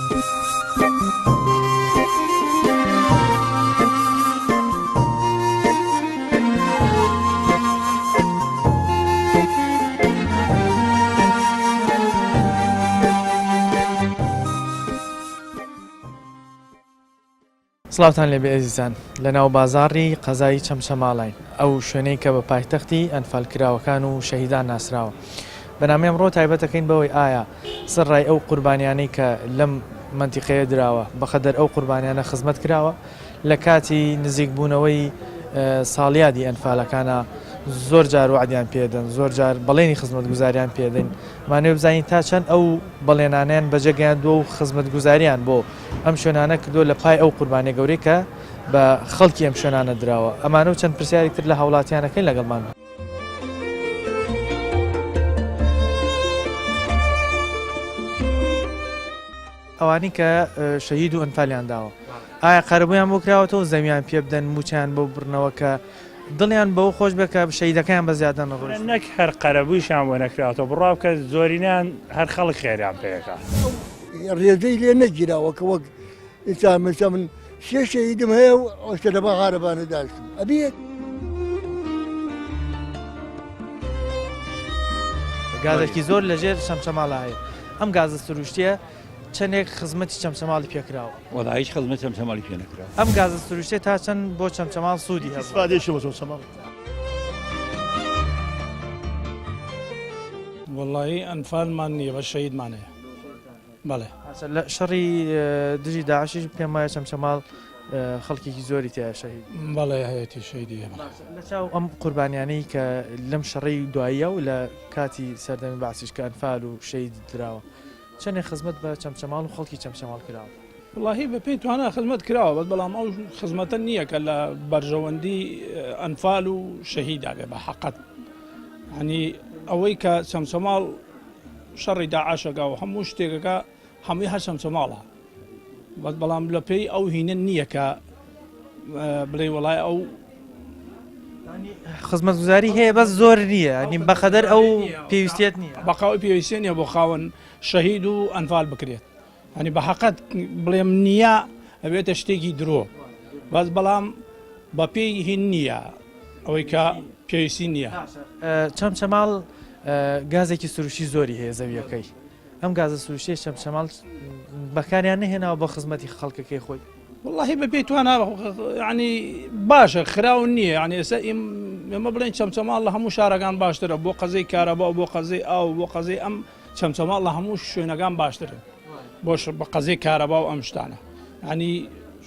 سڵاوتان لێبێ ئەزیزان لە ناو بازاڕی قەزای چەمچەماڵین ئەو شوێنەی کە بە پایتەختی ئەنفالکراوەکان و شەهیدان ناسراوە بەنامی ئەمڕۆ تایبەتەکەین بەوەی ئایا سەرڕای ئەو قوربانیانەی کە لەم مەنتیقەیە دراوە بەقەدەر ئەو قوربانیانە خزمەت کراوە لە کاتی نزیک بوونەوەی ساڵیادی ئەنفالەکانە زۆر جار وەعدیان پێدەن زۆر جار بەڵێنی خزمەتگوزاریان پێدەین مانەوێ بزانین تا چەند ئەو بەڵێنانیان بەجێگەیاندووە و خزمەتگوزاریان بۆ ئەم شوێنانە کردووە لە پای ئەو قوربانیە گەورەی کە بە خەڵکی ئەم شوێنانە دراوە ئەمانە و چەند پرسیارێک تر لە هاوڵاتیانەکەین لەگەڵمان بن. ئەوانەی کە شەهید و ئەنفالیان داوە ئایا قەرەبوویان بۆ کراوەتەوە زەویان پێ بدەن موچەیان بۆ بڕنەوە کە دڵیان بەوە خۆش بێت کە شەهیدەکەیان بە زیادە نەڕۆیشت. نەک هەر قەرەبوویشیان بۆ نەکراوەتەوە بڕوا بکە زۆرینەیان هەر خەڵک خێریان پێ ئەکا. ڕێژەی لێ نەگیراوە کە وەک ئێستا مەسە من سێ شەهیدم هەیە و ئەوشتە لە باغ عارەبانە داشتم ئەبێت. گازێکی زۆر لەژێر چەمچەماڵا هەیە ئەم گازە سروشتیە چەندێک خزمەتی چەمچەماڵی پێکراوە؟ وەڵا هیچ خزمەت چەمچەماڵی پێ نەکراوە. ئەم گازە سروشتیە تا چەند بۆ چەمچەماڵ سوودی هەبووە؟ ئیسفادەیەکی بۆ چەمچەماڵ. وەڵایی ئەنفالمان نییە بەس شەهیدمان هەیە بەڵێ. لە شەڕی دژی داعشیش پێم وایە چەمچەماڵ خەڵکێکی زۆری تیا شەهید. بەڵێ هەیەتی شەهیدی هەیە بەڵێ. لە چاو ئەم قوربانیانەی کە لەم شەڕەی دواییە و لە کاتی سەردەمی بەعسیش کە ئەنفال و شەهید دراوە چەندێک خزمەت بە چەمچەماڵ و خەڵکی چەمچەماڵ کراوە؟ وەڵاهی بە پێی توانا خزمەت کراوە بەس بەڵام ئەو خزمەتە نییە کە لە بەرژەوەندی ئەنفال و شەهیدا بێ بە حەقەت ینی ئەوەی کە چەمچەماڵ شەڕی داعشەکە و هەموو شتێکەکە هەمووی هەر چەمچەماڵە بەس بەڵام لە پێی ئەو هینە نییە کە بڵێ وڵای ئەو خزمەتگوزاری هەیە بەس زۆر نییە نیم بەقەدەر ئەو پێویستیت نییە بەقاوی پێویستە نیە بۆ خاوەن شەهید و ئەنفال بکرێت ینی بە حەقەت بڵێم نییە ئەبێتە شتێکی درۆ بەس بەڵام بە پێی هین نییە ئەوەی کە پێویستی نییە. چەمچەماڵ گازێکی سروشتی زۆری هەیە زەویەکەی ئەم گازە سروشتیە چەمچەماڵ بەکاریان نەهێناوە بۆ خزمەتی خەڵکەکەی خۆی. وەڵاهی بە پێی توانا ینی باشە خراو نییە یعنی ئێستا ئێمە بڵێن چەمچەماڵ لە هەموو شارەکان باشترە بۆ قەزەی کارەبا و بۆ قەزەی ئاو بۆ قەزەی ئەم چەمچەماڵ لە هەموو شوێنەکان باشترن بۆ بە قەزەی کارەبا و ئەم شتانە ینی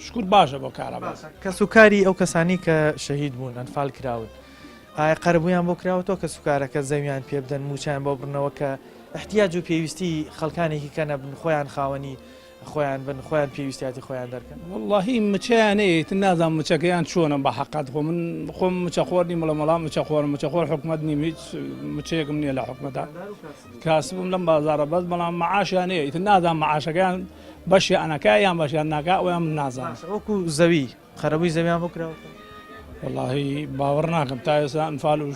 شکر باشە بۆ کارەبا. کەسوکاری ئەو کەسانی کە شەهید بوون ئەنفال کراون ئایا قەرەبوویان بۆ کراوەتەوە کەسوکارەکە زەویان پێ بدەن مووچەیان بۆ بڕنەوە کە احتیاج و پێویستی خەڵکانێکی کە نەبن خۆیان خاوەنی خۆیان بن خۆیان پێویستیاتی خۆیان دەرکەن. وەڵاهی مچەیان هەیە ئیتر نازانم مچەکەیان چۆنە بە حەقەت خۆ من خۆم مچەخۆر نیم بڵێم وەڵا مچەخۆرم مچەخۆر حکومەت نیم هیچ مچەیەکم نییە لە حکومەتا کاسبم لەم بازاڕە بەس بەڵام مەعاشیان هەیە ئیتر نازانم مەعاشەکەیان بەشیان ئەکا یان بەشیان ناکا ئەویان من نازانم. باشە وەکو زەوی قەرەبووی زەویان بۆ کراوەتەوە؟ وەڵاهی باوەڕ ناکەم تا ئێستا ئەنفال و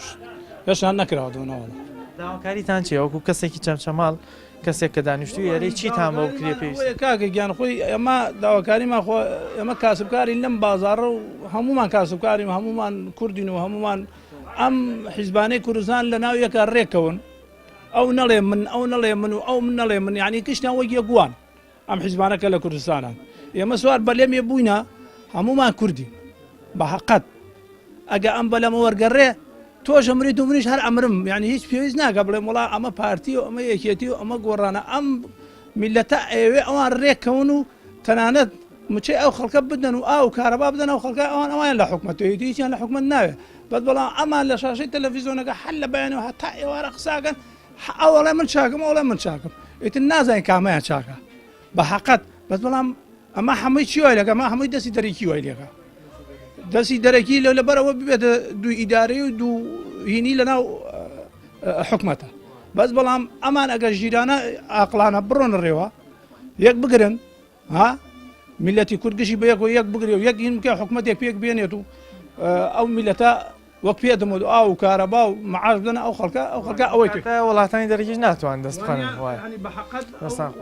هێشتا نەکراوەتەوە نەوەڵا. داواکاریتان چیە وەکو کەسێکی چەمچەماڵ کەسێک کە دانیشتووی ئێرەی چیتان بۆ بکرێ پێویستە؟ کاکە گیان خۆی ئێمە داواکاریمان خۆ ئێمە کاسبکارین لەم بازاڕە و هەمومان کاسبکارین و هەمومان کوردین و هەمومان ئەم حیزبانەی کوردستان لە ناو یەکە ڕێکەون ئەو نەڵێ من ئەو نەڵێ من و ئەو من نەڵێ من یعنی گشتیان وەک یەکوان ئەم حیزبانە کە لە کوردستانن ئێمە سوار بەلەمێ بووینە هەمومان کوردین بە حەقەت ئەگە ئەم بەلەمە وەرگەڕێ تۆش ئەمریت و منیش هەر ئەمرم یعنی هیچ پێویست ناکە بڵێم وڵا ئەمە پارتی و ئەمە یەکێتی و ئەمە گۆڕانە ئەم میلەتە ئەوێ ئەوان ڕێککەون و تەنانەت مچەی ئەو خەڵکە بدەن و ئاو کارەبا بدەن ئەو خەڵکە ئەوان ئەوان لە حکومەت هیچیان لە حکومەت ناوێت بەس بەڵام ئەمان لە شاشەی تەلەڤیزیۆنەکە هەر لە بەیانەوە هەتا ئێوارە قساکەن ئەو ئەڵێ من چاکم ئەو ئەڵێ من چاکم ئیتر نازانین کامەیان چاکە بە حەقەت بەس بەڵام ئەمە هەمووی چی وای لەکە ئەمە هەمووی دەستی دەرەکی وای لەکە دەستی دەرەکی لە لەبەرەوە ببێتە دوو ئیدارەی و دوو هینی لەناو حکومەتە بەس بەڵام ئەمان ئەگەر ژیرانە ئاقلانە بڕۆن ڕێوە یەک بگرن ها میلەتی کورد گشی بە یەک و یەک بگرێ و یەک هین بکە حکومەتێک پێک بێنێت و ئەو میلەتە وەک پێ دەمەوە ئاو و کارەبا و معاش بدەنە ئەو خەڵکە ئەو خەڵکە ئەوەی وڵاتانی دەرەکیش ناتوان دەست بخەن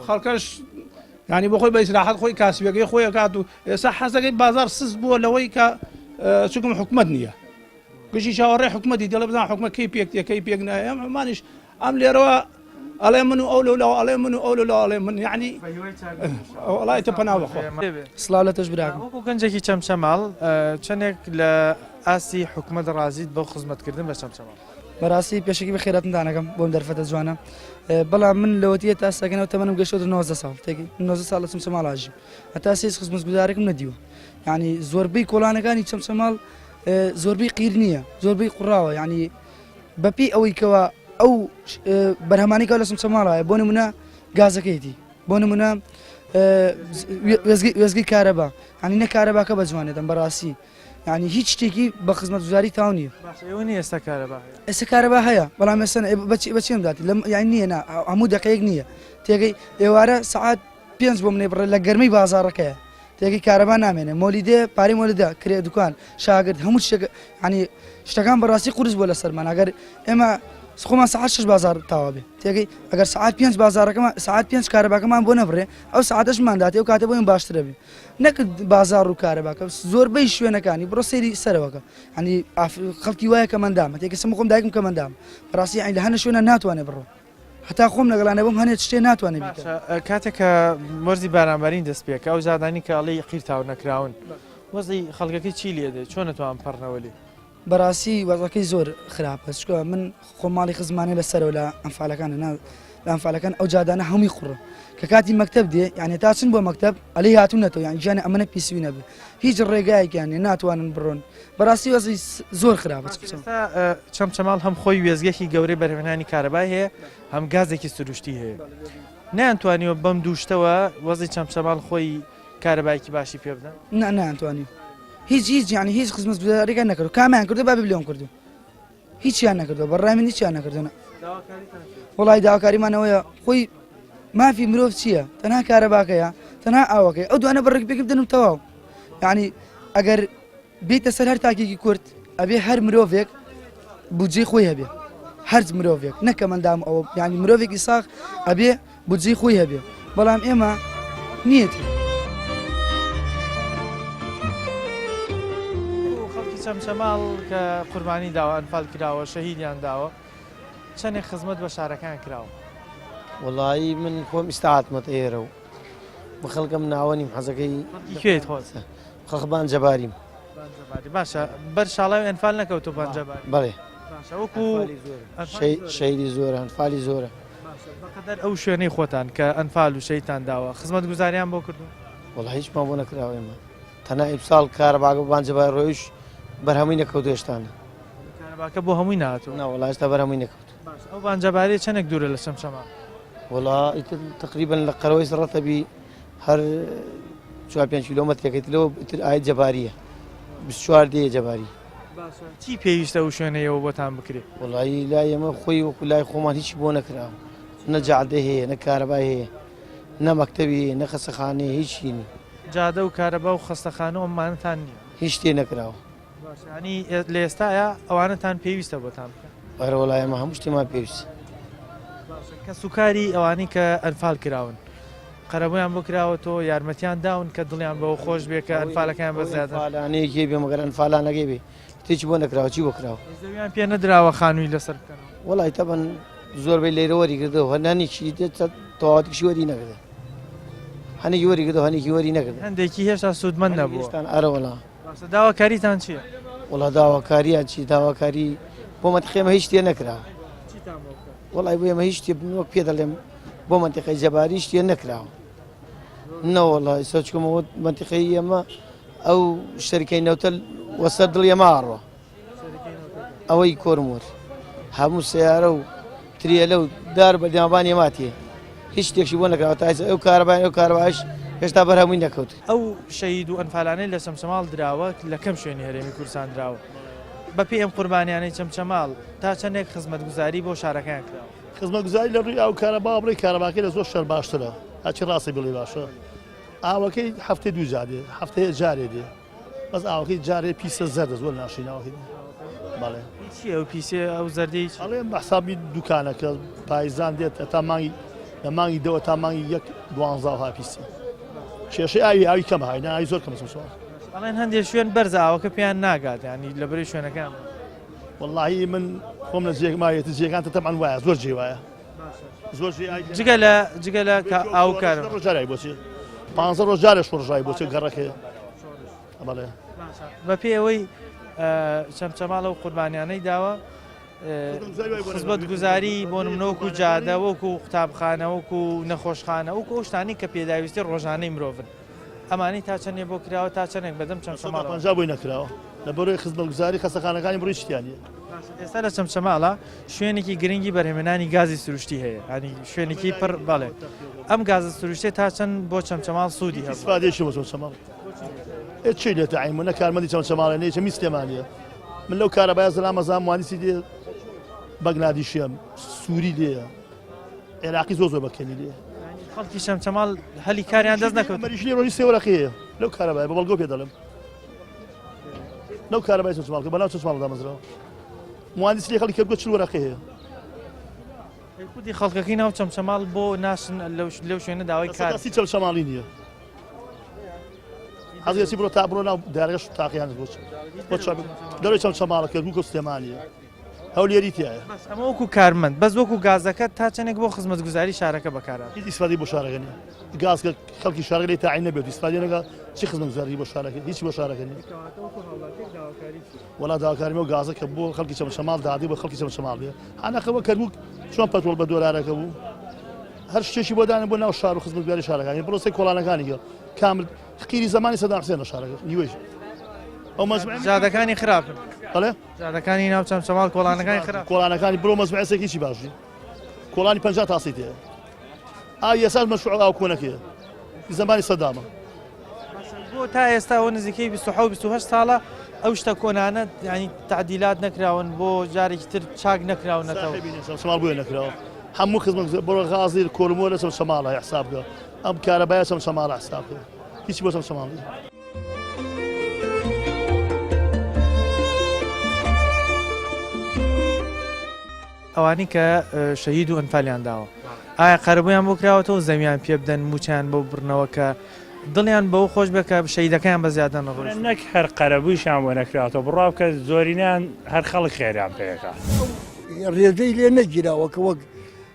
خەڵکەش. یانی بۆ خۆی بە ئیسراحەت خۆی کاسبیەکەی خۆی ئەکات و ئێستا حەزەکەی بازار سست بووە لەوەی کە چونکم حکومت نییە گشتی چاوەڕێ حکومەتی دەڵێ بزان حکومە کەی پێک تێ کەی پێک نایە ئەم عمانیش ئەم لێرەوە ئەڵێ من و ئەو لەولاوە ئەڵێ من و ئەو لەولاوە ئەڵێ من یعنی وەڵای تە پەنا بەخوا. سڵاو لە تۆش براکەم. وەکو گەنجێکی چەمچەماڵ چەندێک لە ئاستی حکومەت ڕازیت بۆ خزمەتکردن بە چەمچەماڵ؟ بەڕاستی پێشەکی بە خێراتندان ئەکەم بۆم دەرفەتە جوانە بەڵام من لەوەتیە تا سەگەنەوە تەمەنم گەشتۆتە 19 ساڵ تێکی 19 ساڵ لە چەمچەماڵ ئاژیم هەتا سێ خزمەتگوزارێکم نەدیوە یعنی زۆربەی کۆڵانەکانی چەمچەماڵ زۆربەی قیر نییە زۆربەی قوڕاوە یعنی بەپی ئەوەی کەوا ئەو بەرهەمانی کە لە چەمچەماڵایە بۆ نمونە گازەکەیتی بۆ نمونە وێزگەی کارەبا هەنی نە کارەباکە بە جوانێتم بەڕاستی یعنی هیچ شتێکی بە خزمەتگوزاری تاو نییە ئێوە نیە ئێستا کارەبا هەیە ئێستا کارەبا هەیە بەڵام ئێستا بەچی بەچیم داتی لەم یعنی نییە نا هەموو دقەیەک نییە تێگەی ئێوارە سەعات پێنج بۆ منێ بڕێ لە گەرمی بازاڕەکەیە تێگەی کارەبا نامێنێ مۆلیدێ پارەی مۆلیدە کرێ دوکان شاگرد هەموو شتێک ینی شتەکان بەڕاستی قورس بووە لەسەرمان ئەگەر ئێمە خۆمان سەعات شش بازار تاوا بێ تێگەی ئەگەر سەعات پێنج بازارەکەمان سەعات پێنج کارەباکەمان بۆ نەبڕێ ئەو سەعاتەشمان داتێ ئەو کاتە بۆ باشترە بێ نەک بازاڕ و کارەباکە زۆربەی شوێنەکانی بڕۆ سەیری سەرەوەکە ینی خەڵکی وایە کە مەندامە تێکە سم خۆم دایکم کە مەندام بەڕاستی ینی لە هەنە شوێنە ناتوانێت بڕۆ هەتا خۆم لەگەڵا نەبم هەنێ شتێ ناتوانێت بیکە. کاتێک کە وەرزی بارانبارین دەست پێکە ئەو زادانی کە ئەڵێی قیرتاو نەکراون وەزعی خەڵکەکەی چی لێ دێ چۆن ئەتوان پەڕنەوە لێ؟ بەڕاستی وەزعەکەی زۆر خراپە چونکە من خۆم ماڵی خزمانێ لە سەرەوە لە ئەنفالەکانە نا لە ئەنفالەکان ئەو جادانە هەمووی قوڕە کە کاتی مەکتەب دێ یعنی تا چن بۆ مەکتەب ئەلێی هاتوونەتەوە یان گیانە ئەمەنە پیسوی نەبێ هیچ ڕێگایەکیان نیە ناتوانن بڕۆن بەڕاستی وەزعی زۆر خراپە ئێستا چەمچەماڵ هەم خۆی وێستگەیەکی گەورەی بەرهەمهێنانی کارەبای هەیە هەم گازێکی سروشتی هەیە نەیانتوانیوە بەم دوو شتەوە وەزعی چەمچەماڵ خۆی کارەبایەکی باشی پێ بدەن؟ نا نەیانتوانیوە هیچ هیچ یعنی هیچ خزمەتگوزاریەکان نەکردو کامیان کردو با بلێم کردو هیچیان نەکردو بەڕای من هیچیان نەکردو وڵی داواکاریمانەوەیە خۆی مافی مرۆڤ چییە تەنها کارەباکەیە تەنها ئاوەکەی ئەو دوانە بەڕێک پێک بدەن و تەواو یعنی ئەگەر بیتە سەر هەر تاکێکی کورد ئەبێ هەر مرۆڤێک بودجەی خۆی هەبێ هەرج مرۆڤێک نەکە مەندام ئەوە یعنی مرۆڤێکی ساغ ئەبێ بودجەی خۆی هەبێ بەڵام ئێمە نیەتی. خەڵکی چەمچەماڵ کە قوربانی داوە ئەنفال کراوە شەهیدیان داوە چەندێک خزمەت بە شارەکان کراوە؟ وەڵایی من خۆم ئیستا هاتمەتە ئێرە و بە خەڵکم ناوەنیم حەزەکەی کوێیت خۆت؟ خەڵک بان جەباریم. بان جەباری باشە بەر شاڵاوی ئەنفال نەکەوتۆ بان جەباری؟ بەڵێ. باشە وەکو شەهیدی زۆرە ئەنفالی زۆرە. باشە بەقەدەر ئەو شوێنەی خۆتان کە ئەنفال و شەهیدتان داوە خزمەتگوزاریان بۆ کردوون؟ وەڵا هیچمان بۆ نەکراوە ئێمە تەنها ئیمساڵ کارەباکە بۆ بان جەباری ڕۆیش بەرهەمووی نەکەوتووە هێشتانە. کارەباکە بۆ هەمووی نەهاتووە؟ نا وەڵا هێشتا بەرهەمووی نەکەوتووە. باشە ئەو بان جەباریە چەندێک دوورە لە چەمچەماڵ؟ وەڵا ئیتر تەقریبەن لە قەرەوەی ڕەتەبی هەر چوار پێنج کیلۆمەترێکە لەوە تر ئاید جەباریە 24 دێیە جەباری. باشە چی پێویستە ئەو شوێنەیەوە بۆتان بکرێ؟ وەڵایی لای ئێمە خۆی وەکو لای خۆمان هیچی بۆ نەکراوە نە جادە هەیە نە کارەبای هەیە نە مەکتەبی هەیە نە خەسەخانەیە هیچی نیە. جادە و کارەبا و خەستەخانە و ئەمانەتان نیە؟ هیچ شتێ نەکراوە. باشە یانی لە ئێستایا ئەوانەتان پێویستە بۆتان بکەن؟ ئەرە وەڵا ئێمە هەموو شتێمان پێویستە. باشە کەسوکاری ئەوانەی کە ئەنفال کراون قەرەبوویان بۆ کراوەتەوە یارمەتیان داون کە دڵیان بەوە خۆش بێ کە ئەنفالەکەیان بە زیادە ئەنفالانەیەکی بێ مەگەر ئەنفالانەکەی بێ هیچ بۆ نەکراوە چی بۆ کراوە زەویان پێ نەدراوە خانووی لەسەر بکەنەوە وەڵی تەبەن زۆربەی لێرە وەری کردەوە هەنانێکی تەواوەتیشی وەری نەکردە هەنێکی وەری کردەوە هەنێکی وەری نەکرد هەندێکی هێشتا سوودمەند نەبوو هێشتان ئەرە وەڵا باشە داواکاریتان چییە؟ وەڵا داواکاریان چی داواکاری بۆ مەنتیقی ئێمە هیچ تێ نەکرا چیتان بۆ بکەن؟ وەڵای بۆ ئێمە هیچ تێ وەک پێ دەڵێم بۆ مەنتیقەی جەباری هیچ تێ نەکراوە نەوەڵا ئێستا چکەمەوە مەنتیقەی ئێمە ئەو شەریکەی نەوتە وەسەر دڵی ئێمە ئاڕۆ ئەوەی کۆرمۆر هەموو سیارە و تریەلە و دار بە دیابانی ماتیە هیچ شتێکشی بۆ نەکراوە تا ئێستا ئەو کارەبای ئەو کارەبایش هێشتا بەر هەمووی نەکەوت. ئەو شەهید و ئەنفالانەی لە چەمچەماڵ دراوە لە کەم شوێنی هەرێمی کوردستان دراوە. بەپێی ئەم قوربانیانەی چەمچەماڵ تا چەندێک خزمەتگوزاری بۆ شارەکەیان کراوە؟ خزمەتگوزاری لە ڕووی ئاو کارەباوە بڵێی کارەباکەی لە زۆر شار باشترە هەرچی ڕاستی بڵێی باشە ئاوەکەی هەفتەی دوو جار دێ هەفتەیە جارێ دێ بەس ئاوەکەی جارێ پیسە زەردە زۆر ناشرین ئاوەکەی بەڵێ. چییە ئەو پیسێ ئەو زەردەی چییە؟ ئەڵێم بە حسابی دوکانەکە پایزان دێت هەتا مانگی لە مانگی دەوە تا مانگی یەک دوانزا ها پیسە کێشەی ئاوی ئاوی کەم های ئاوی زۆر کەم چەمچەماڵ. ئەڵێن هەندێک شوێن بەرزە ئاوەکە پێیان ناگات ینی لە بەری شوێنەکان. وەڵاهی من خۆم لە جێک ماوێتی جێگان تە تەبعەن وایە زۆر جێ وایە زۆر جێ ئاوی جگە لە جگە لە کە ئاو کار ڕۆژ جارای بۆچی پ ڕۆژ جارێ شۆڕژای بۆچێ گەڕەکەیە بەڵێ بە پێی ئەوەی چەمچەماڵ و قوربانیانەی داوە خزمەتگوزاری بۆ نمونە وەکو جادە وەکو قوتابخانە وەکو نەخۆشخانە وەکو ئەو شتانەی کە پێداویستی ڕۆژانەی مرۆڤن ئەمانەی تا چەندێ بۆ کراوە تا چەندێک بەدەم چەمچەماڵەوە؟ 50 بۆی نەکراوە لە بەرەی خزمەتگوزاری خەستەخانەکانی بڕی شتیان نییە. ئێستا لە چەمچەماڵە شوێنێکی گرنگی بەرهەمێنانی گازی سروشتی هەیە ینی شوێنێکی پڕ بەڵێ ئەم گازە سروشتێ تا چەند بۆ چەمچەماڵ سوودی هەبوو؟ ئیسفادەیەکی بۆ چەمچەماڵ ئێ چی لێتە عەین نە کارمەندی چەمچەماڵێ نە چەمی سلێمانیە من لەو کارەبایە زەلامە زام مهندسی لێ بەگلادیشیە سووری لێیە عێراقی زۆر زۆر بەکەمی لێ خەڵکی چەمچەماڵ هەلی کاریان دەست نەکەوت مەریش لێ ڕۆژی سێ وەرەقەیە لەو کارەبایە بە بەڵگەو پێ دەڵێم لەو کارەبای چەمچەماڵ کە بەناو چەمچەماڵ دامەزراوە مهندسی لێ خەڵکی کەرکوک چل وەرەقەی هەیە خودی خەڵکەکەی ناو چەمچەماڵ بۆ ناشن لەو شوێنە داوای کار سی چەمچەماڵی نییە حەزیەتی بڕۆ تا بڕۆ ناو دارەش تاقیان بۆ بۆ دەرەوەی چەمچەماڵە کەرکوک و سلێمانیە هەولێری تایە ئەمە وەکو کارمەند بەس وەکو گازەکە تا چەندێک بۆ خزمەتگوزاری شارەکە بەکارات هیچ ئیسفادەی بۆ شارەکە نیە گاز کە خەڵکی شارەکە لێی تاعین نەبێت ئیسفادە نەکا چی خزمەتگوزاری بۆ شارەکە هیچ بۆ شارەکە نیە وەڵا داواکاریم ئەو گازە کە بۆ خەڵکی چەمچەماڵ دادی بۆ خەڵکی چەمچەماڵ بێ هەنەخەوە کەرکوک چۆن پەترۆڵ بە دۆلارەکە بوو هەر شتێکی بۆ دانە بۆ ناو شار و خزمەتگوزاری شارەکانی بڕۆ سەی کۆڵانەکانی گە کامل قیری زمانی سەدام حسێن لە شارەکە نیوەی ئەو مەزمع جادەکانی خراپن بەڵێ جادەکانی ناو چەمچەماڵ کۆڵانەکانی خراپ کۆڵانەکانی بڕۆ مەزمع سێکی چی باش کۆڵانی 50 تاسی تێ ئا یەساز مەشروع ئاو کۆنەکەیە زمانی سەدامە بۆ تا ئێستا ئەوە نزیکەی 27 28 ساڵە ئەو شتە کۆنانە ینی تعدیلات نەکراون بۆ جارێکی تر چاک نەکراونەتەوە چەمچەماڵ بۆیە نەکراوە هەموو خزمەت بڕۆ غازی کۆرمۆ لە چەمچەماڵە حساب بکە ئەم کارەبایە چەمچەماڵە حساب بکە هیچ بۆ چەمچەماڵ نییە. ئەوانەی کە شەهید و ئەنفالیان داوە ئایا قەرەبوویان بۆ کراوەتەوە زەویان پێ بدەن موچەیان بۆ بڕنەوە کە دڵیان بەوە خۆش بێت کە شەهیدەکەیان بە زیادە نەڕۆیشت. نەک هەر قەرەبوویشیان بۆ نەکراوەتەوە بڕوا بکە زۆرینەیان هەر خەڵک خێریان پێ ئەکا. ڕێزەی لێ نەگیراوە کە وەک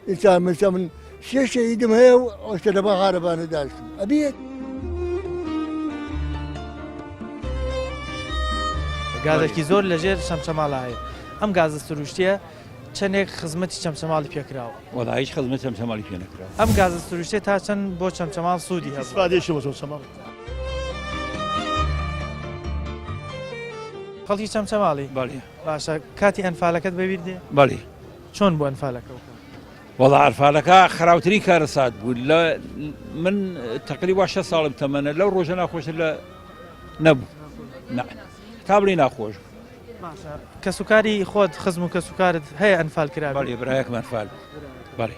ئێستا مەسا من سێ شەهیدم هەیە و ئەوشتە لە باغ عارەبانە داشتم ئەبێت. گازێکی زۆر لەژێر چەمچەماڵا هەیە ئەم گازە سروشتیە چەندێک خزمەتی چەمچەماڵی پێکراوە؟ وەڵا هیچ خزمەتی چەمچەماڵی پێ نەکراوە. ئەم گازە سروشتیە تا چەند بۆ چەمچەماڵ سوودی هەبووە؟ ئیسفادەیەکی بۆ چەمچەماڵ. خەڵکی چەمچەماڵی؟ بەڵێ. باشە کاتی ئەنفالەکەت بەبیر دێ؟ بەڵێ. چۆن بوو ئەنفالەکە؟ وەڵا ئەنفالەکە خراوترین کارەسات بوو لە من تەقریبا شە ساڵم تەمەنە لەو ڕۆژە ناخۆشتر لە نەبوو تا بڵێ ناخۆش بوو. باشە کەسوکاری خۆت خزم و کەسوکارت هەیە ئەنفال کرابێت؟ بەڵێ برایەکم ئەنفال بەڵێ.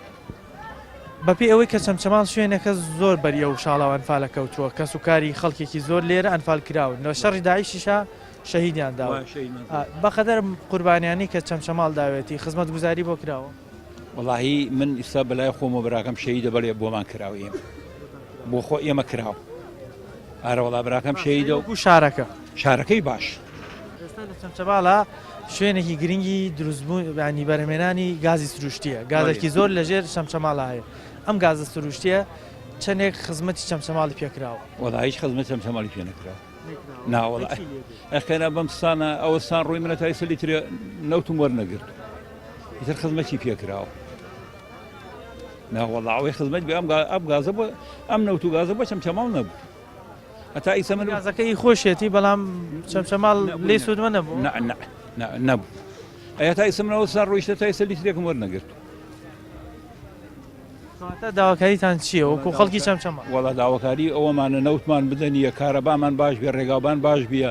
بەپێی ئەوەی کە چەمچەماڵ شوێنێکە زۆر بەری ئەو شاڵاو ئەنفالە کەوتووە کەسوکاری خەڵکێکی زۆر لێرە ئەنفال کراون لە شەڕی داعشیشا شەهیدیان داوە بەقەدەر قوربانیانی کە چەمچەماڵ داوێتی خزمەتگوزاری بۆ کراوە؟ وەڵاهی من ئیستا بەلای خۆمەوە براکەم شەهیدە بەڵێ بۆمان کراوە ئێمە بۆ خۆ ئێمە کراوە ئارە وەڵا براکەم شەهیدە و شارەکە شارەکەی باش ئێستا لە چەمچەماڵە شوێنێکی گرنگی دروستبوون ینی بەرهەمێنانی گازی سروشتیە گازێکی زۆر لەژێر چەمچەماڵە هەیە ئەم گازە سروشتیە چەندێک خزمەتی چەمچەماڵی پێکراوە وەڵا هیچ خزمەت چەمچەماڵی پێ نەکراوە ناوەڵا ئەخێرا بەم سانە ئەوە سان ڕووی منە تا ئێستا لیترێ نەوتم وەرنەگرت ئیتر خزمەتی پێکراوە ناوەڵا ئەوەی خزمەت بێ ئەم گازە بۆ ئەم نەوت و گازە بۆ چەمچەماڵ نەبوو هەتا ئیسە من گازەکە ئی خۆشیەتی بەڵام چەمچەماڵ لێی سوودمە نەبوو نەبوو ئەیا تا ئیسە منەوە سان ڕۆیشتە تا ئیسە لیترێکم وەرنەگرت کەواتە داواکاریتان چییە وەکو خەڵکی چەمچەماڵ؟ وەڵا داواکاری ئەوەمانە نەوتمان بدەنیە کارەبامان باش بێ ڕێگاوبان باش بیە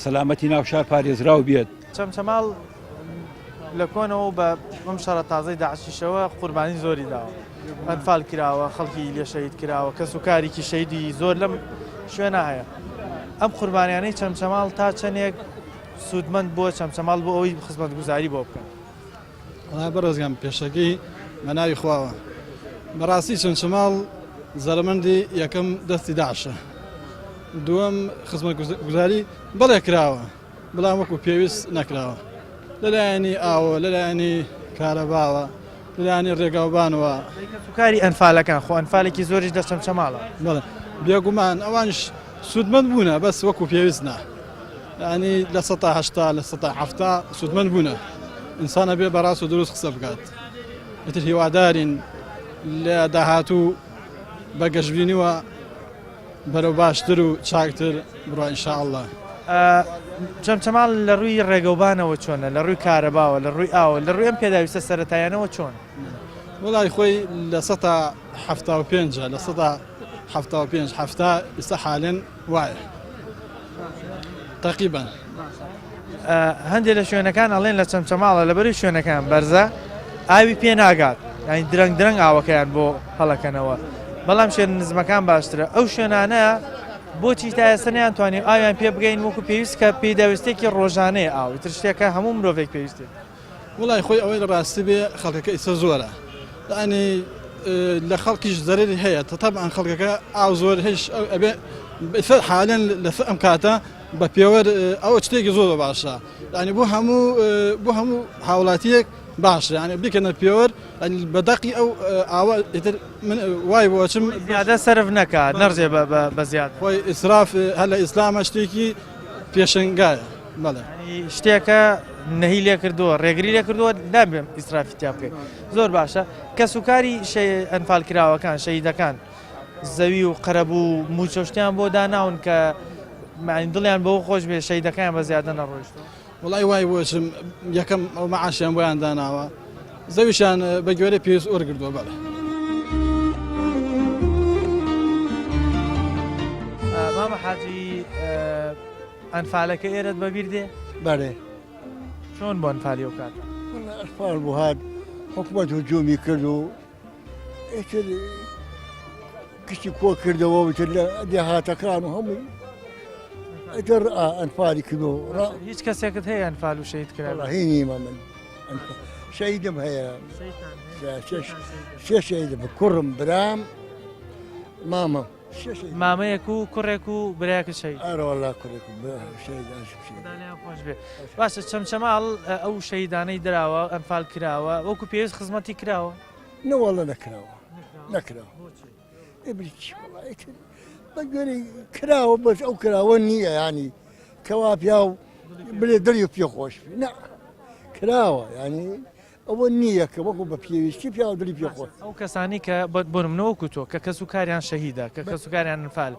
سەلامەتی ناو شار پارێزراو بێت. چەمچەماڵ لە کۆنەوە و بە ئەم شەڕە تازەی داعشیشەوە قوربانی زۆری داوە. ئەنفال کراوە، خەڵکی لێ شەهید کراوە، کەس و کاریکی شەهیدی زۆر لەم شوێنە هەیە. ئەم قوربانیانەی چەمچەماڵ تا چەندێک سوودمەند بووە چەمچەماڵ بۆ ئەوەی خزمەتگوزاری بۆ بکەن؟ وەڵا بەڕێزگیان پێشەکی بە ناوی خواوە. بەڕاستی چەمچەماڵ زەرەمەندی یەکەم دەستی داعشە دووەم خزمەتگوزاری بەڵێ کراوە بەڵام وەکو پێویست نەکراوە لەلایەنی ئاوە لەلایەنی کارەباوە لەلایەنی ڕێگاوبانەوە. کەسوکاری ئەنفالەکان خۆ ئەنفالێکی زۆریش لە چەمچەماڵە. بەڵێ بێگومان ئەوانیش سوودمەند بوونە بەس وەکو پێویست نا یانی 80% 70% سوودمەند بوونە ئینسانە بێ بەڕاست و دروست قسە بکات ئیتر هیوادارین لە داهاتوو بە گەشبینیوە بەرەو باشتر و چاکتر بڕوا ان شاء اللە. چەمچەماڵ لە ڕووی ڕێگەوبانەوە چۆنە؟ لە ڕووی کارەباوە، لە ڕووی ئاوە، لە ڕووی ئەم پێداویستە سەرەتاییانەوە چۆنە؟ وەڵای خۆی 75% ە 75% 70 ئیستا حالێن وایە تەقیبەن. هەندێک لە شوێنەکان ئەڵێن لە چەمچەماڵە لەبەری شوێنەکان بەرزە ئاوی پێ ناگات یانی درەنگ درەنگ ئاوەکەیان بۆ هەڵەکەنەوە بەڵام شوێن نزمەکان باشترە ئەو شوێنانە بۆچی تا ئێستا نیان توانی ئاویان پێ بگەین وەکو پێویست کە پێداویستێکی ڕۆژانەیە ئاو تر شتێکە هەموو مرۆڤێک پێویستێت وڵی خۆی ئەوەی لە ڕاستی بێ خەڵکەکە ئیسە زۆرە یعنی لە خەڵکیش زەرری هەیە تەبعەن خەڵکەکە ئاو زۆر هەش ئەبێ ئیسە حالەن لەسەر ئەم کاتە بە پێوەر ئەوە شتێکی زۆر باشە یعنی بۆ هەموو بۆ هەموو هاوڵاتیەک باشە یعنی بیکەنە پێوەر بە دەقی ئەو ئاوە ئیتر من وای بۆ چم زیادە سەرف نەکا نەڕژێ بە زیاد خۆی ئیسراف هەر لە ئیسلامە شتێکی پێشنگایە بەڵێ شتێکە نەهی لێ کردووە ڕێگری لێ کردووە نابێم ئیسرافی تیا بکەیت زۆر باشە کەسوکاری ئەنفال کراوەکان شەیدەکان زەوی و قەرەبوو و مووچە شتیان بۆ داناون کە معنی دڵیان بەوە خۆش بێ شەیدەکەیان بە زیادە نەڕۆیشتووە. وەڵای وای بۆچم یەکەم ئەو مەعاشیان بۆیان داناوە زەویشیان بە گوێرەی پێویست وەرگردووە بەڵێ. مامە حاجی ئەنفالەکە ئێرەت بەبیر دێ؟ بەێ چۆن بۆ ئەنفالی ئەو کاتە؟ ئەنفال بوو هات حکومەت هجومی کرد و ئیتر کچی کۆ کردەوە وتر لە دێهاتەکان و هەمووی ئیتر ئەنفالی کردو هیچ کەسێکت هەیە ئەنفال و شەید کرا هی نیمە من شەیدم هەیە سێ شەیدم کوڕم برام مامە مامەیەک و کوڕێک و برایەکت شەهید. ئەرە وەڵا کوڕێک و برا شەهید ئاشم شەهید. خودا لێیان خۆش بێ. باشە چەمچەماڵ ئەو شەهیدانەی دراوە ئەنفال کراوە وەکو پێویست خزمەتی کراوە؟ نەوەڵە نەکراوە نەکراوە. ئێ چی وەڵا ئیتر بە گوێرەی کراوە بەس ئەو کراوە نییە ینی کەوا پیاو بلێ دڵی پێ خۆش بێ نا کراوە ینی ئەوە نییە کە وەکو بە پێویستی پیاو دڵی پێ خۆش. ئەو کەسانەی کە بۆ نمونە وەکو تۆ کە کەس و کاریان شەهیدە کە کەس و کاریان ئەنفال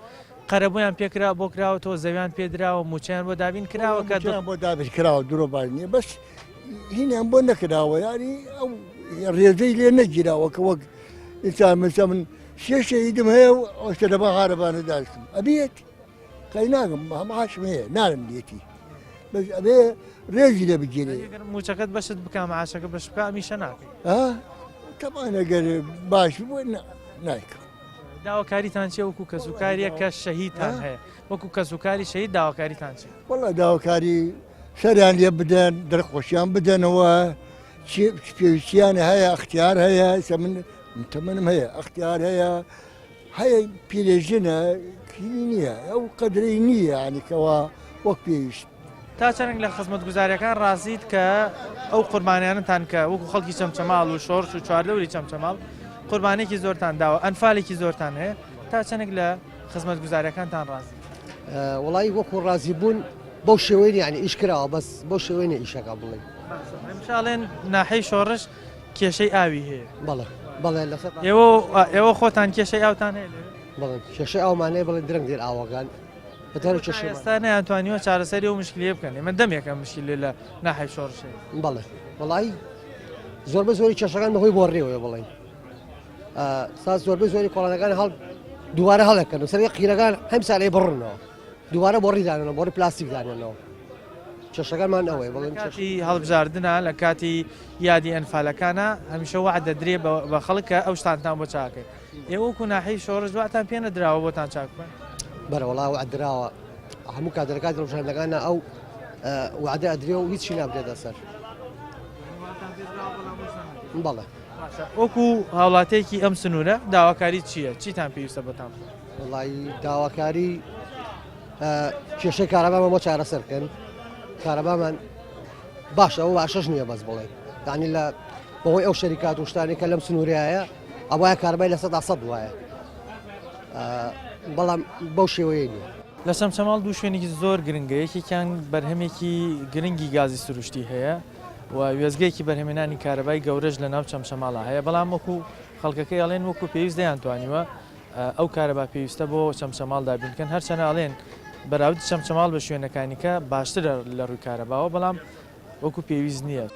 قەرەبوویان پێ کرا بۆ کراوەتەوە زەویان پێ دراوە مووچەیان بۆ دابین کراوە کە مووچەیان بۆ دابین کراوە درۆ باش نییە بەس هینیان بۆ نەکراوە یاری ئەو ڕێژەی لێ نەگیراوە کە وەک ئینسان مەسە من سێ شەهیدم هەیە و ئەوشتە لە بە عارەبانە داشتم ئەبێت قەی ناگەم معاشم هەیە نارم لێتی بەس ئەبێ ڕێزی لێ بگیرێ ئەگەر موچەکەت بەشت بکا معاشەکە بەش بکا ئەمیشە ناکەی تەبعەن ئەگەر باش بوو نایکەم داواکاریتان چیە وەکو کەسوکاریە کە شەهیدتان هەیە وەکو کەسوکاری شەهید داواکاریتان چیە وەڵا داواکاری سەریان لێ بدەن دەرخۆشیان بدەنەوە چی پێویستیان هەیە ئەختیار هەیە ئێستا من تەمەنم هەیە ئەختیار هەیە هەیە پیرێژنە هینی نییە ئەو قەدرەی نییە ینی کەوا وەک پێویست. تا چەندێک لە خزمەتگوزاریەکان ڕازیت کە ئەو قوربانیانەتان کە وەکو خەڵکی چەمچەماڵ و شۆڕش و چواردەوری چەمچەماڵ قوربانێکی زۆرتان داوە ئەنفالێکی زۆرتان هەیە تا چەندێک لە خزمەتگوزاریەکانتان ڕازی؟ وەڵایی وەکو ڕازی بوون بەو شێوەیە نیە یانی ئیش کراوە بەس بەو شێوەیە نیە ئیشەکە بڵێ. هەمیشە ئەڵێن ناحیەی شۆڕش کێشەی ئاوی هەیە. بەڵێ بەڵێ لەسەر ئێوە ئێوە خۆتان کێشەی ئاوتان هەیە لێرە؟ بەڵێ کێشەی ئاومان هەیە بەڵێ درەنگ دێن ئاوەکان بەتەر کێشەمان. ئێستا نەیانتوانیوە چارەسەری ئەو مشکلەیە بکەن ئێمە دەمێکە مشکلە لە ناحیەی شۆڕش هەیە. بەڵێ وەڵایی زۆربەی زۆری کێشەکان بەهۆی بۆڕیەوەیە بڵێن سا زۆربەی زۆری کۆڵانەکان هەڵ دووبارە هەڵەکەن و سەر قیرەکان هەم ساڵەی بڕنەوە دووبارە بۆڕی دانەوە بۆڕی پلاستیک دانەنەوە کێشەکانمان ئەوەیە بەڵێن کاتی هەڵبژاردنە لە کاتی یادی ئەنفالەکانە هەمیشە وەعد دەدرێ بە خەڵک کە ئەو شتانتان بۆ چاکەین ئێوە وەکو ناحیەی شۆڕش وەعدتان پێ نەدراوە بۆتان چاک بکەن؟ بەرە وەڵا وەعد دراوە هەموو کات لە کاتی هەڵبژاردنەکانە ئەو وەعدە ئەدرێ و هیچی نابرێتە سەر. بەڵێ. باشە وەکو هاوڵاتیەکی ئەم سنوورە داواکاری چییە؟ چیتان پێویستە بۆتان بکەن؟ وەڵایی داواکاری کێشەی کارەبامان بۆ چارەسەر بکەن کارەبامان باشە ئەو باشەش نییە بەس بڵێ دانی لە بەهۆی ئەو شەریکات و شتانی کە لەم سنووریایە ئەوایە کارەبای 100% وایە بەڵام بەو شێوەیە نییە. لە چەمچەماڵ دوو شوێنێکی زۆر گرنگە یەکێکیان بەرهەمێکی گرنگی گازی سروشتی هەیە و وێستگەیەکی بەرهەمێنانی کارەبای گەورەش لە ناو چەمچەماڵا هەیە بەڵام وەکو خەڵکەکەی ئەڵێن وەکو پێویست نەیانتوانیوە ئەو کارەبا پێویستە بۆ چەمچەماڵ دابین بکەن هەرچەنە ئەڵێن بەراورد چەمچەماڵ بە شوێنەکانی کە باشترە لە ڕووی کارەباوە بەڵام وەکو پێویست نییە.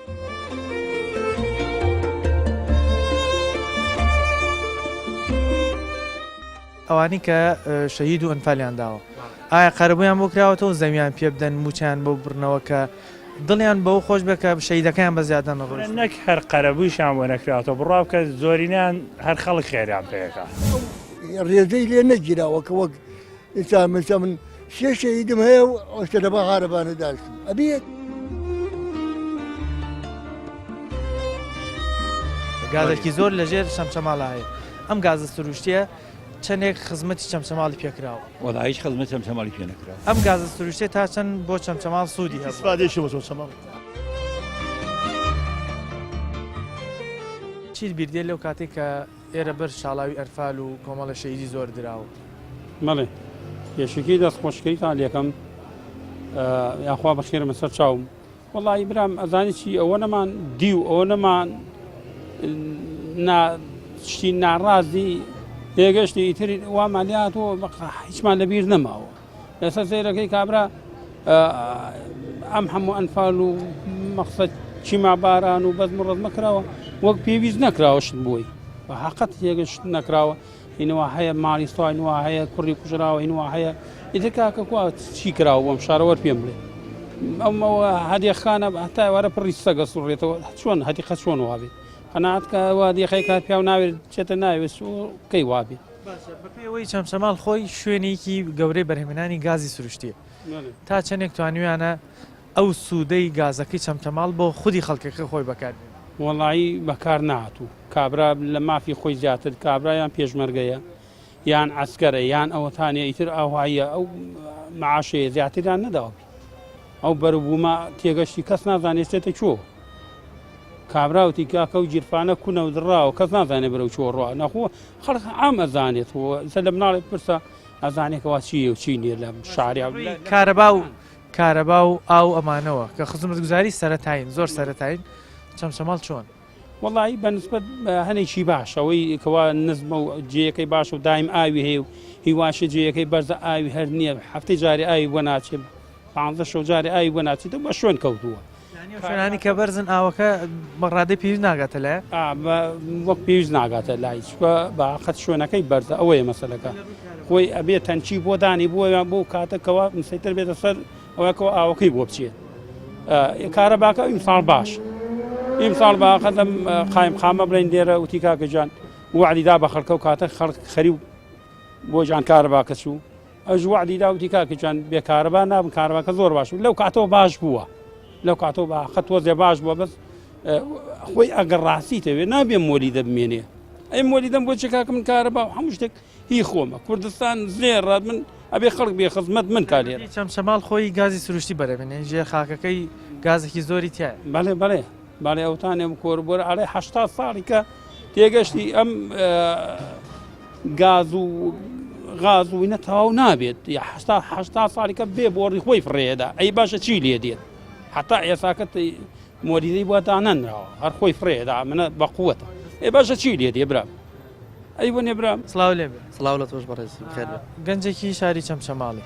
ئەوانەی کە شەهید و ئەنفالیان داوە ئایا قەرەبوویان بۆ کراوەتەوە زەویان پێ بدەن مووچەیان بۆ ببڕنەوە کە دڵیان بەوە خۆش بێت کە شەهیدەکەیان بە زیادە نەڕۆیشتوون؟ نەک هەر قەرەبوویشیان بۆ نەکراوەتەوە بڕوا بکە زۆرینەیان هەر خەڵک خێریان پێ ئەکا. ڕێزەی لێ نەگیراوە کە وەک ئێستا مەسە من سێ شەهیدم هەیە و ئەوشتە لە باغ عارەبانە داشتم ئەبێت. گازێکی زۆر لەژێر چەمچەماڵا هەیە ئەم گازە سروشتیە چەندێک خزمەتی چەمچەماڵی پێکراوە؟ وەڵا هیچ خزمەت چەمچەماڵی پێ نەکراوە. ئەم گازە سروشتیە تا چەند بۆ چەمچەماڵ سوودی هەبووە؟ ئیسفادەیەکی بۆ چەمچەماڵ. چیت بیر دێ لەو کاتەی کە ئێرە بەر شاڵاوی ئەنفال و کۆمەڵە شەهیدی زۆر دراوە؟ بەڵێ پێشەکی دەست خۆشکەیتان لێکەم یاخوا بەخێرمە سەر چاوم. وەڵایی برام ئەزانی چی ئەوە نەمان دیو ئەوە نەمان نا شتی ناڕازی تێگەشتی ئیتر وامان لێ هاتووە هیچمان لەبیر نەماوە لەسەر سەیرەکەی کابرا ئەم هەموو ئەنفال و مەقسەد چیما باران و بەزم و ڕەزمە کراوە وەک پێویست نەکراوە شت بۆی بە حەقەت تێگەشت نەکراوە هینوا هەیە ماڵی سوای هینوا هەیە کوڕی کوژراوە هینوا هەیە ئیتر کاکە کوا چی کراوە بۆم شارەوەر پێم بڵێ ئەمەوە هەدیە خانە هەتا وارە پڕی سەگە سوڕێتەوە چۆن هەتیقە چۆن وابێ قەناعەت کە وا دیخەی کار پیاو ناوێت چێتە ناوێت سو کەی وابێ باشە بەپێی ئەوەی چەمچەماڵ خۆی شوێنێکی گەورەی بەرهەمهێنانی گازی سروشتیە تا چەندێک توانیویانە ئەو سوودەی گازەکەی چەمچەماڵ بۆ خودی خەڵکەکە خۆی بەکار بێنن؟ وەڵایی بەکار نەهاتوو کابرا لە مافی خۆی زیاتر کابرا یان پێشمەرگەیە یان عەسکەرە یان ئەوەتانە ئیتر ئاوهاییە ئەو معاشەیە زیاتریان نەداوە پێ ئەو بەروبوومە تێگەشتی کەس نازانێت چێتە کوێ کابرا وتی کاکە و گیرفانە کونە و دڕاوە کەس نازانێت بەرەو کوێ ڕوا نەخۆ خەڵک عام ئەزانێت و لە مناڵێک پرسە ئەزانێکەوە چییە و چی نییە لە شاریا کارەبا و کارەبا و ئاو ئەمانەوە کە خزمەتگوزاری سەرەتایین زۆر سەرەتایین چەمچەماڵ چۆن؟ وەڵایی بە نسبەت هەنێکی باش ئەوەی کەوا نزمە و جێیەکەی باش و دایم ئاوی هەیە و هیواشە جێیەکەی بەرزە ئاوی هەر نییە هەفتەی جارێ ئاوی بۆ ناچێت پ شەو جارێ ئاوی بۆ ناچێت بە شوێن کەوتووە شوێنانی کە بەرزن ئاوەکە بە ڕادەی پێویست ناگاتە لای وەک پێویست ناگاتە لای چکە بە قەت شوێنەکەی بەرزە ئەوەیە مەسەلەکە خۆی ئەبێ تەنکی بۆ دانی بۆیان بۆ کاتەکەەوە مسەیتر بێتە سەر ئەوەکەەوە ئاوەکەی بۆ بچێت کارەباکە ئیمساڵ باش ئیمساڵ باقە لەم قایم قامە بڵێن لێرە وتی کاکە جان وعدی دا بە خەڵکە و کاتە خەڵک خەری بۆ جان کارەباکە چوو ئەوش وەعدی دا وتی کاکە جان بێ کارەبا نابن کارەباکە زۆر باش بوو لەو کاتەوە باش بووە لەو کاتەوە بە خەت تۆزێ باش بووە بەس خۆی ئەگەر ڕاستی تەوێ نابێ مۆلیدە بمێنێ ئەی مۆلیدەم بۆ چ کاکە من کارەبا و هەموو شتێک هی خۆمە کوردستان زێڕە من ئەبێ خەڵک بێ خزمەت من کا لێرە چەمچەماڵ خۆی گازی سروشتی بەرەبێنێ ژێر خاکەکەی گازێکی زۆری تایە بەڵێ بەڵێ بەڵێ ئەوتانێ کۆر بۆر ئەڵێ هەشتا ساڵی کە تێگەشتی ئەم گاز و غاز و اینە تەواو نابێت هەستا هەشتا ساڵیکە بێ بۆڕی خۆی فڕێدا ئەی باشە چی لێ دێت حتا ئێساکە مۆریدەی بۆ دانەنراوە هەر خۆی فڕێدا منە بە قووەتە ئێ باشە چی لێ دێ برام ئەی بۆ نێ برام سڵاو لێ بێ سڵاو لە تۆش بەڕێز خێر بێ گەنجێکی شاری چەمچەماڵی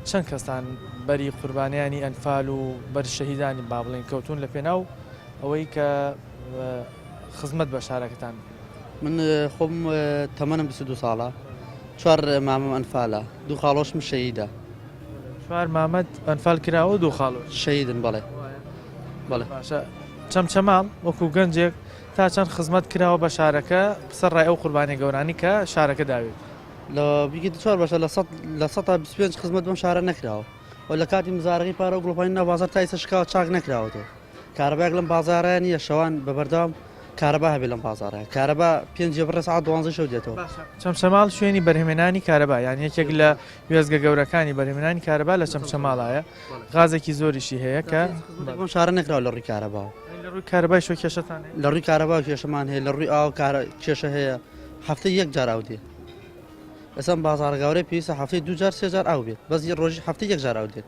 چەند کەستان بەری قوربانیانی ئەنفال و بەر شەهیدانی با بڵێن کەوتون لە پێناو ئەوەی کە خزمەت بە شارەکەتان بکەن؟ من خۆم تەمەنم 22 ساڵە چوار مامم ئەنفالە دوو خاڵۆشم شەهیدە. چوار مامەت ئەنفال کراوە و دوو خاڵۆش شەهیدن؟ بەڵێ بەڵێ. باشە چەمچەماڵ وەکو گەنجێک تا چەند خزمەت کراوە بە شارەکە سەر ڕای ئەو قوربانیە گەورانەی کە شارەکە داوێتی؟ لە بیگیت چوار بەشە لە سەد لە سەتا 25 خزمەت بەم شارە نەکراوە و لە کاتی مزارەکەی پارە و گڵۆپانی ناو بازاڕ تا ئیستا شکاوە چاک نەکراوەتەوە. کارەبایەک لەم بازاڕەیا نییە شەوان بە بەردەوام کارەبا هەبێ لەم بازاڕە کارەبا پێنج بڕێ سەعات دوانزە شەو دێتەوە. چەمچەماڵ شوێنی بەرهەمێنانی کارەبا یان یەکێک لە وێستگە گەورەکانی بەرهەمێنانی کارەبا لە چەمچەماڵایە غازێکی زۆریشی هەیە کە بەم شارە نەکراوە لە ڕووی کارەباوە. لە ڕووی کارەبای شۆ کێشەتان هەیە؟ لە ڕووی کارەبا کێشەمان هەیە لە ڕووی ئاو کارە کێشە هەیە هەفتەی یەک جار ئاو دێ ئێستا بازاڕە گەورەی پێویستە هەفتەی دوو جار سێ جار ئاو بێت بەس ڕۆژی هەفتەی یەک جار ئاو دێت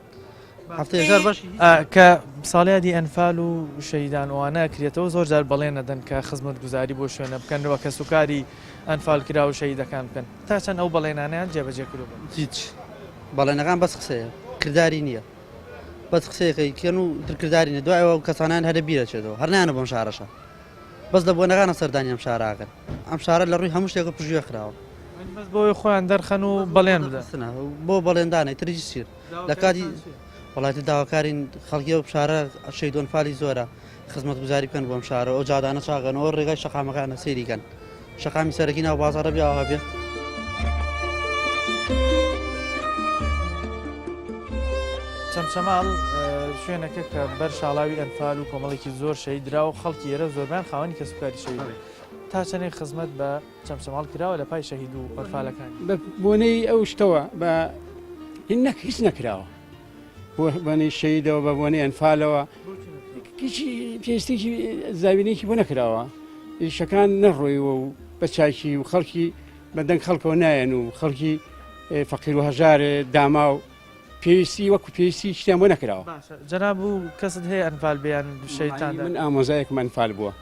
هەفتەی یەک جار بەشی کە ساڵیادی ئەنفال و شەهیدان ئەوانە ئەکرێتەوە زۆر جار بەڵێن ئەدەن کە خزمەتگوزاری بۆ شوێنە بکەن و کەسوکاری ئەنفالکراو و شەهیدەکان بکەن تا چەند ئەو بەڵێنانەیان جێبەجێ کردووە؟ هیچ بەڵێنەکان بەس قسەیە کرداری نییە بەس قسەیەکەی کەن و تر کرداری نیە دوای ئەوە کەسانیان هەرە بیرەچێتەوە هەر نایەنە بۆم شارەشە بەس لە بۆنەکانە سەردانی ئەم شارە ئەکەن ئەم شارە لە ڕووی هەموو شتێکە پشتگوێ خراوە. بەس بۆی خۆیان دەرخەن و بەڵێن بدەن. بۆ بەڵێندانە تر هیچ چیە لە کاتی وڵاتی داواکارین خەڵکی ئەو شارە شەهید و ئەنفالی زۆرە خزمەتگوزاری بکەن بۆم شارە ئەو جادانە چاکەنەوە ڕێگای شەقامەکانە سەیری کەن شەقامی سەرەکی ناو بازاڕە بێ ئاوا بێ. چەمچەماڵ شوێنەکە کە بەر شاڵاوی ئەنفال و کۆمەڵێکی زۆر شەهید درا و خەڵکی ئێرە زۆربیان خاوەنی کەسوکاری شەهید بوون. تا چەندێک خزمەت بە چەمچەماڵ کراوە لە پای شەهید و ئەنفالەکانی؟ بە بۆنەی ئەو شتەوە بە هین نەک هیچ نەکراوە بۆ بۆنەی شەهیدەوە بە بۆنەی ئەنفالەوە هیچی پێویستێکی زاوینێکی بۆ نەکراوە ئیشەکان نەڕۆیوە و بە چاکی و خەڵکی بە دەنگ خەڵکەوە نایەن و خەڵکی فەقیر و هەژارێ داماو پێویستی وەکو پێویستی شتیان بۆ نەکراوە. باشە جەناب و کەست هەیە ئەنفال بێ یان شەیتان من ئامۆزایەکم ئەنفال بووە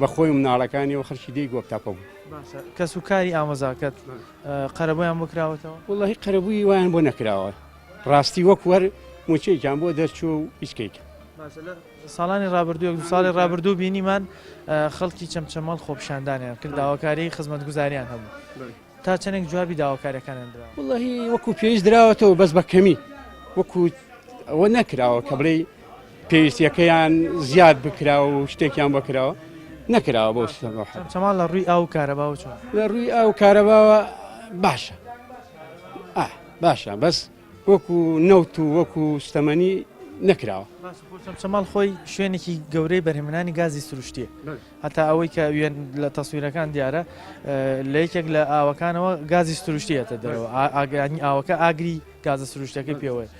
بە خۆی و مناڵەکانی و خەڵکی دێی گۆپتاپە بوو. باشە کەس و کاری ئامۆزاکەت قەرەبوویان بۆ کراوەتەوە؟ وەڵاهی قەرەبووی وایان بۆ نەکراوە ڕاستی وەکو هەر مووچەیەکیان بۆ دەرچووە و هیچ کەیکە. باشە لە ساڵانی ڕابردوو یەک دوو ساڵی ڕابردوو بینیمان خەڵکی چەمچەماڵ خۆپیشاندانیان کرد داواکاری خزمەتگوزاریان هەبوو تا چەندێک جوابی داواکاریەکانیان دراوە؟ وەڵاهی وەکو پێویست دراوەتەوە بەس بە کەمی وەکو ئەوە نەکراوە کە بڵێی پێویستیەکەیان زیاد بکرا و شتێکیان بۆ کراوە نەکراوە بۆ چەمچەماڵ لە ڕووی ئاو و کارەباوە چۆن؟ لە ڕووی ئاو و کارەباوە باشە ئا باشە بەس وەکو نەوت و وەکو ستەمەنی نەکراوە. چەمچەماڵ خۆی شوێنێکی گەورەی بەرهەمهێنانی گازی سروشتیە هەتا ئەوەی کە وێن لە تەسویرەکان دیارە لە یەکێک لە ئاوەکانەوە گازی سروشتی هێتە دەرەوە ئاگرانی ئاوەکە ئاگری گازە سروشتەکەی پێوەیە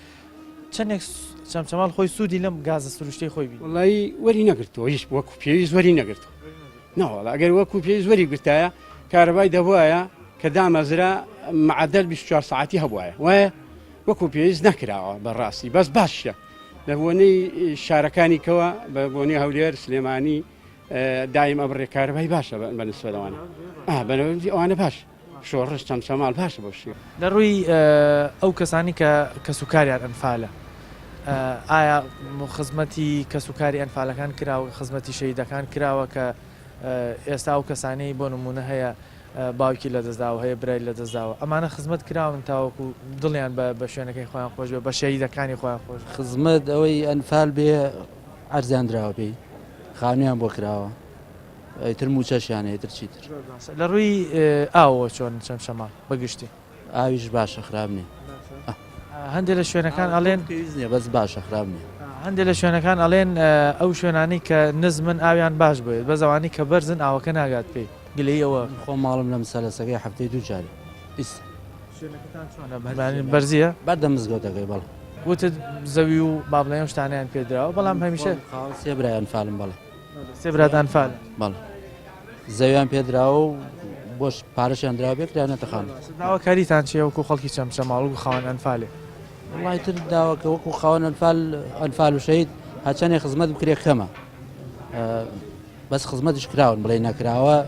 چەندێک چەمچەماڵ خۆی سوودی لەم گازە سروشتی خۆی بی وڵی وەری نەگرتووە هیچ وەکو پێویست وەری نەگرتووە نەوەڵا ئەگەر وەکو پێویست وەری گرتایە کارەبای دەبوایە کە دامەزرا معدل 24 ساعتی هەبوایە وایە وەکو پێویست نەکراوە بەڕاستی بەس باشە لە بۆنەی شارەکانی کەوە بە بۆنی هەولێر سلێمانی دایم ئەبڕێ کارەبای باشە بە نسبەت ئەوانە ئەوانە باش شۆڕش چەمچەماڵ باشە بۆ شێ. لە ڕووی ئەو کەسانی کە کەسوکاریان ئەنفالە ئایا خزمەتی کەسوکاری ئەنفالەکان کراوە خزمەتی شەهیدەکان کراوە کە ئێستا ئەو کەسانەی بۆ نمونە هەیە باوکی لەدەستداوە هەیە برای لەدەستداوە ئەمانە خزمەت کراون تاوەکو دڵیان بە شوێنەکەی خۆیان خۆش بێ بە شەهیدەکانی خۆیان خۆش خزمەت ئەوەی ئەنفال بێ عەرزیان دراوە پێی خانویان بۆ کراوە ئیتر موچەشیان هەیە تر چیتر. لە ڕووی ئاوەوە چۆن چەمچەماڵ بە گشتی؟ ئاویش باشە خراپ نیە. هەندێک لە شوێنەکان ئەڵێن پێویست نیە بەس باشە خراپ نیە. هەندێک لە شوێنەکان ئەڵێن ئەو شوێنانەی کە نزمن ئاویان باش بێت بەس ئەوانەی کە بەرزن ئاوەکە ناگات پێی گلەیی ئەوە. من خۆم ماڵم لە مسەلەسەکەی هەفتەی دوو جارێ ئیستا. شوێنەکەتان چۆنە بەرزیە؟ بەردەم مزگەوتەکەی بەڵێ. وتت زەوی و با بڵێن ئەو شتانەیان پێ دراوە بەڵام هەمیشە. خاوەن سێ برای ئەنفالم بەڵێ. سێ برات ئەنفال؟ بەڵێ زەویان پێدراوە و بۆش پارەشیان دراوە بێ کرانەتە خانوو. داواکاریتان چییە وەکو خەڵکی چەمچەماڵ وەکو خاوەن ئەنفالێ؟ وەڵای تر داواکە وەکو خاوەن ئەنفال ئەنفال و شەهید هەرچەندێ خزمەت بکرێ کەمە بەس خزمەتیش کراون بڵێ نەکراوە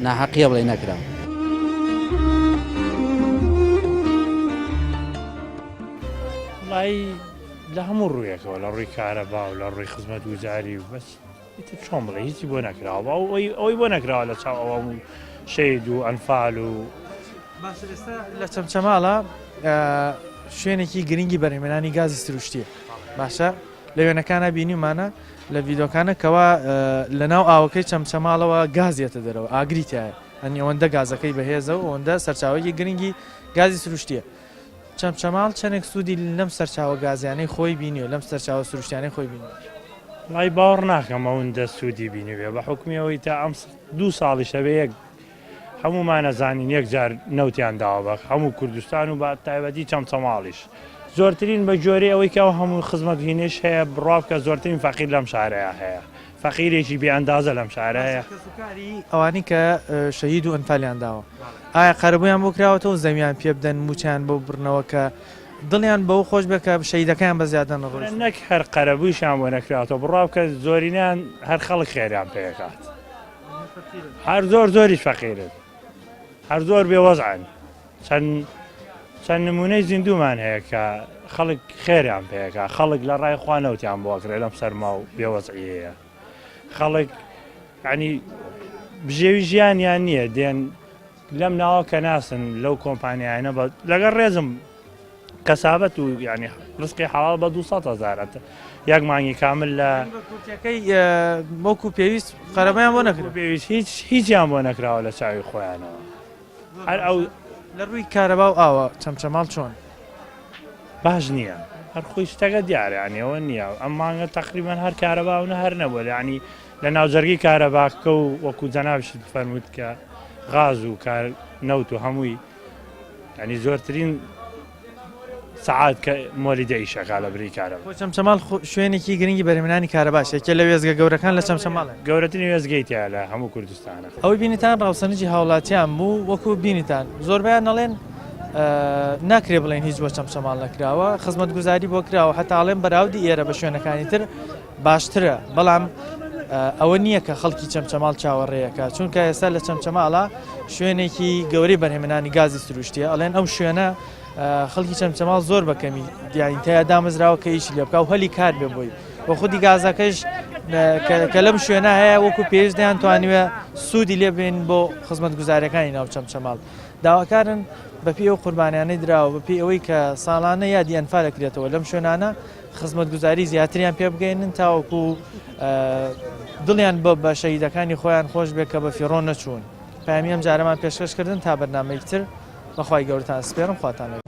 ناحەقیە بڵێ نەکراوە. وەڵایی لە هەموو ڕوویەکەوە لە ڕووی کارەبا و لە ڕووی خزمەتگوزاری و بەس ئیتر چۆن بڵێ هیچی بۆ نەکراوە ئەوەی ئەوەی بۆ نەکراوە لە چاو ئەوە و شەید و ئەنفال و باشە ئێستا لە چەمچەماڵە شوێنێکی گرنگی بەرهەمێنانی گازی سروشتیە باشە لە وێنەکانە بینیمانە لە ڤیدۆکانە کەوا لە ناو ئاوەکەی چەمچەماڵەوە گاز یەتە دەرەوە ئاگری تایە ئەنی ئەوەندە گازەکەی بەهێزە و ئەوەندە سەرچاوەیەکی گرنگی گازی سروشتیە چەمچەماڵ چەندێک سوودی لەم سەرچاوە گازیانەی خۆی بینیوە، لەم سەرچاوە سروشتیانەی خۆی بینیوە؟ وەڵای باوەڕ ناکەم ئەوندە سوودی بینیبێ بە حوکمی ئەوەی تا ئەم دوو ساڵیش هەبێ یەک هەموومان ئەزانین یەک جار نەوتیان داوە بە هەموو کوردستان و بە تایبەتی چەمچەماڵیش زۆرترین بە جۆرەی ئەوەی کە ئەو هەموو خزمەت هینەش هەیە بڕوا بکە زۆرترین فەقیر لەم شارەیە هەیە فەقیرێکی بێ ئەندازە لەم شارە هەیە. کەسوکاری ئەوانەی کە شەهید و ئەنفالیان داوە ئایا قەرەبوویان بۆ کراوەتەوە زەویان پێ بدەن مووچەیان بۆ ببڕنەوە کە دڵیان بەوە خۆش بێت کە شەهیدەکەیان بە زیادە نەڕۆیشتوون؟ نەک هەر قەرەبوویشیان بۆ نەکراوەتەوە بڕوا بکە زۆرینەیان هەر خەڵک خێریان پێ ئەکات هەر زۆر زۆریش فەقیرن هەر زۆر بێ وەزعن چەند چەند نمونەی زیندوومان هەیە کە خەڵک خێریان پێکا خەڵک لە ڕای خوا نەوتیان بۆ ئەکرێ لەم سەرما و بێوەزعیەیە خەڵک ینی بژێوی ژیانیان نییە دێن لەم ناوە کە ناسن لەو کۆمپانیایانە بە لەگەڵ ڕێزم کەسابەت و یعنی ڕزقی حەڵاڵ بە 200 هەزارەت یەک مانگی کامل لە کورتەکەی وەکو پێویست قەرەبیان بۆ نەکرا پێویست هیچ هیچیان بۆ نەکراوە لە چاوی خۆیانەوە هەر ئەو لە ڕووی کارەبا و ئاوە چەمچەماڵ چۆن؟ باش نییە هەر خۆی شتەکە دیارە یانی ئەوە نییە ئەم مانگە تەقریبەن هەر کارەبا و نە هەر نەبووە یانی لە ناوجەرگەی کارەباکە و وەکو جەنابیشت فەرمووت کە غاز و کار نەوت و هەمووی ینی زۆرترین سەعات کە مۆلیدە ئیشەکا لە بری کارەبا. خۆ چەمچەماڵ شوێنێکی گرنگی بەرهەمهێنانی کارەباش یەکێ لە وێستگە گەورەکان لە چەمچەماڵە. گەورەترین وێستگەی تیایە لە هەموو کوردستانە. ئەوەی بینیتان ڕاوسەنجی هاوڵاتیان بوو وەکو بینیتان زۆربەیان ئەڵێن ناکرێ بڵێن هیچ بۆ چەمچەماڵ نەکراوە خزمەتگوزاری بۆ کراوە هەتا ئەڵێن بەراودی ئێرە بە شوێنەکانی تر باشترە بەڵام ئەوە نییە کە خەڵکی چەمچەماڵ چاوەڕێیەکە چونکە ئێستا لە چەمچەماڵە شوێنێکی گەورەی بەرهەمێنانی گازی سروشتیە ئەڵێن ئەو شوێنە خەڵکی چەمچەماڵ زۆر بە کەمی دیانی تیا دامەزراوە کە ئیشی لێ بکە و هەلی کار بێ بۆی و خودی گازەکەش کە لەم شوێنە هەیە وەکو پێویست نیان توانیوە سوودی لێ بێن بۆ خزمەتگوزاریەکانی ناو چەمچەماڵ داواکارن بەپێی ئەو قوربانیانەی دراوە بەپێی ئەوەی کە ساڵانە یادی ئەنفال دەکرێتەوە لەم شوێنانە خزمەتگوزاری زیاتریان پێ بگەینن تاوەکو دڵیان بە بە شەهیدەکانی خۆیان خۆش بێت کە بە فیڕۆ نەچوون پامی ئەم جارەمان پێشکەش کردن تا بەرنمەیەکتر بەخوای گەورتان سپێرم خواتان لەگەڵ.